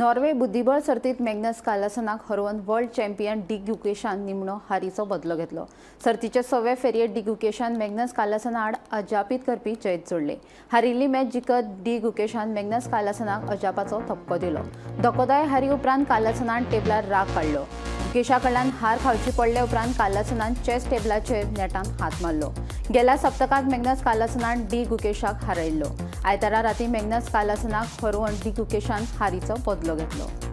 Norway बुद्धिबळ सर्तीत Magnus कार्लसनाक हरोवन world champion D गुकेशान निमणो हारीचो बदलो घेतलो. सर्तीचे सव्वे फेरयेत डी गुकेशान मॅग्नस कार्लसना आड अजापीत करपी जैत जोडले. हारिल्ली मॅच जिखत डी गुकेशान मॅग्नस कार्लसनाक अजापाचो धपको दिलो. धक्कोदायक हारी उपरांत कार्लसनान टेबलार राग काडलो. गुकेशा कडल्यान हार खावची पडले उपरांत कार्लसनान चेस टेबलाचेर नेटान हात मारलो. गेल्या सप्तकांत मॅग्नस कार्लसनान डी गुकेशाक हारयल्लो. आयतारा राती मॅग्नस कार्लसनाक हरोवन डी गुकेशान हारीचो बदलो घेतलो.